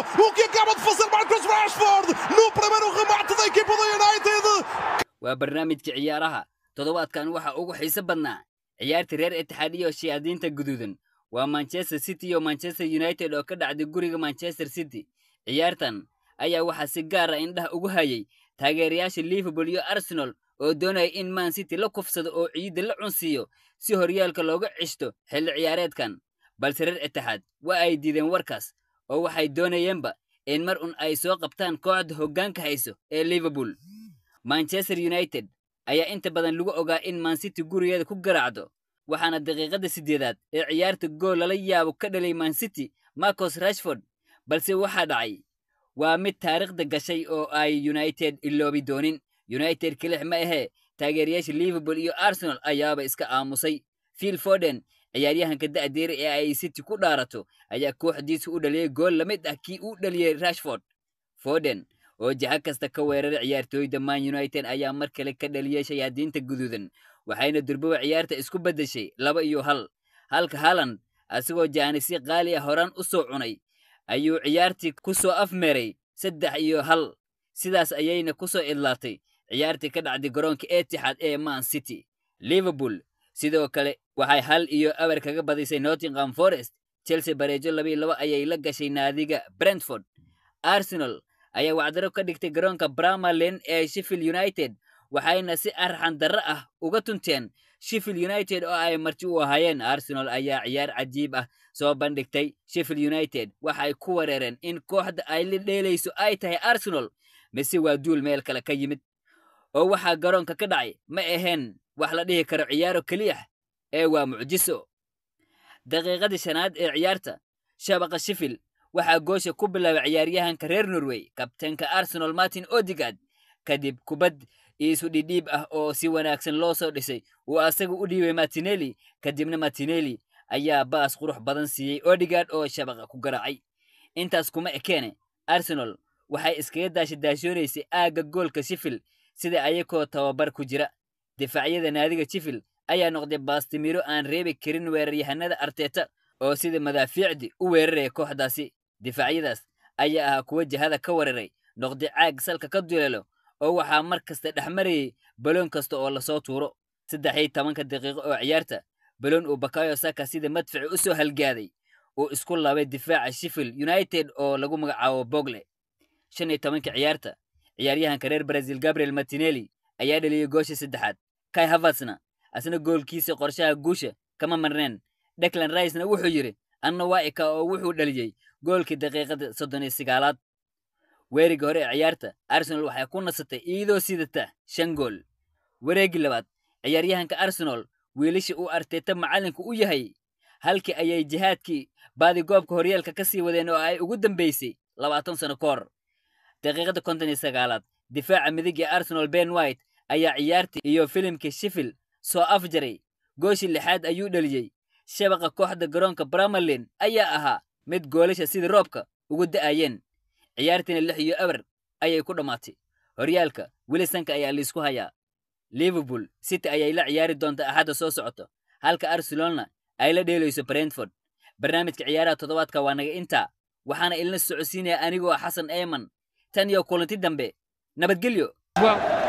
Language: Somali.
O que acaba de fazer Marcus Rashford no primeiro remate da equipa do United. Waa barnaamijka ciyaaraha. Toddobaadkan waxaa ugu xiiso badnaa ciyaarta reer Etixaad iyo Shayaadiinta Guduudan, waa Manchester City iyo Manchester United oo ka dhacday guriga Manchester City. Ciyaartan ayaa waxaa si gaar ah indhaha ugu hayay taageerayaasha Liverpool iyo Arsenal oo doonaya in Man City la kufsado oo ciidda la cunsiiyo si horyaalka looga cishto xilli ciyaareedkan. Balse reer Etixaad waa ay diideen warkaas oo waxay doonayeenba in mar un ay soo qabtaan kooxda hoggaanka hayso ee Liverpool. Manchester United ayaa inta badan lagu ogaa in Man City gurigeeda ku garaacdo, waxaana daqiiqadda 8aad ee ciyaarta gool lala yaabo ka dhalay Man City Marcus Rashford. Balse waxaa dhacay waa mid taariikhda gashay oo ay United iloobi doonin. United kelix ma ahee, taageerayaasha Liverpool iyo Arsenal ayaaba iska aamusay. Phil Foden, ciyaaryahanka da'deer ee ay City ku dhaarato, ayaa kooxdiisa u dhaliyey gool la mid ah kii uu dhaliyey Rashford. Foden oo jiha kasta ka weeraray ciyaartooyda Man United ayaa mar kale ka dhaliyey Shayaadiinta Guduudan, waxayna durboba ciyaarta isku beddeshay 2-1. Halka Haaland asagoo jaanisi qaali ah horaan u soo cunay ayuu ciyaartii ku soo afmeeray 3-1. Sidaas ayayna ku soo idlaatay ciyaartii ka dhacday garoonka Etihad ee Man City. Liverpool sidoo kale waxay 1-0 kaga badisay Nottingham Forest. Chelsea bareejo 2-2 ayay la gashay naadiga Brentford. Arsenal ayaa wacdaro ka dhigtay garoonka Bramall Lane ee Sheffield United, waxayna si arxan darro ah uga tunteen Sheffield United oo ay marti u ahaayeen. Arsenal ayaa ciyaar cajiib ah soo bandhigtay. Sheffield United waxay ku weerareen in kooxda ay la dheelayso ay tahay Arsenal mise waa duul meel kale ka yimid, oo waxaa garoonka ka dhacay ma ahayn wax la dhihi karo ciyaaro keliya ee waa mucjiso. Daqiiqadii 5aad ee ciyaarta shabaqa Sheffield waxaa goosha ku bilaabay ciyaaryahanka reer Norway, kabtanka Arsenal Martin Odegaard, kadib kubad iisu dhidhiib ah oo si wanaagsan loo soo dhisay uu asaga u dhiibay Martinelli. Kadibna Martinelli ayaa baas qurux badan siiyey Odegaard oo shabaqa ku garaacay. Intaas kuma ekeene, Arsenal waxay iskaga daashadaashoonaysay aagga goolka Sheffield sida ayakoo tababar ku jira. Difaacyada naadiga Sheffield ayaa noqday baastimiro aan reebi karin weeraryahanada Arteta oo sida madaafiicdi u weeraraya kooxdaasi. Difaacyadaas ayaa ahaa kuwa jihada ka weeraray, noqday caag salka ka duleelo oo waxaa mar kasta dhex marayay baloon kasta oo lasoo tuuro. 13-ka daqiiqo oo ciyaarta, baloon uu Bukayo Saka sida madfaci u soo halgaaday uu isku laabay difaaca Sheffield United oo lagu magacaabo Bogle. 15-ka ciyaarta, ciyaaryahanka reer Brazil Gabriel Martinelli ayaa dhaliyey goosha saddexaad. Kai Havertzna asna goolkiisa qorshaha guusha kama marneen. Declan Rice-na wuxuu yidhi anna waa ika, oo wuxuu dhaliyey goolkii daqiiqada 39aad. Weeriga hore ee ciyaarta Arsenal waxay ku nasatay iyadoo sidata 5 gool. Wareegii labaad, ciyaaryahanka Arsenal, wiilasha uu Arteta macalinku u yahay, halkii ayay jihaadkii baadigoobka horyaalka ka sii wadeen oo ay ugu dambeysay 20 sano ka hor. Daqiiqada 59aad, difaaca midig ee Arsenal Ben White ayaa ciyaartii iyo filimkii Sheffield soo afjaray. Gooshii lixaad ayuu dhaliyey. Shabaqa kooxda garoonka Bramall Lane ayaa ahaa mid goolasha sidii roobka ugu da'ayeen, ciyaartiina 6-0 ayay ku dhammaatay. Horyaalka weli sanka ayaa liisku hayaa. Liverpool City ayay la ciyaari doontaa Axadda soo socoto, halka Arsenalna ay la dheelayso Brentford. Barnaamijka ciyaaraha toddobaadka waa naga intaa, waxaana ilna socodsiinaya anigoo Xasan Eeman. Tan iyo kulanti dambe, nabadgelyo. Well.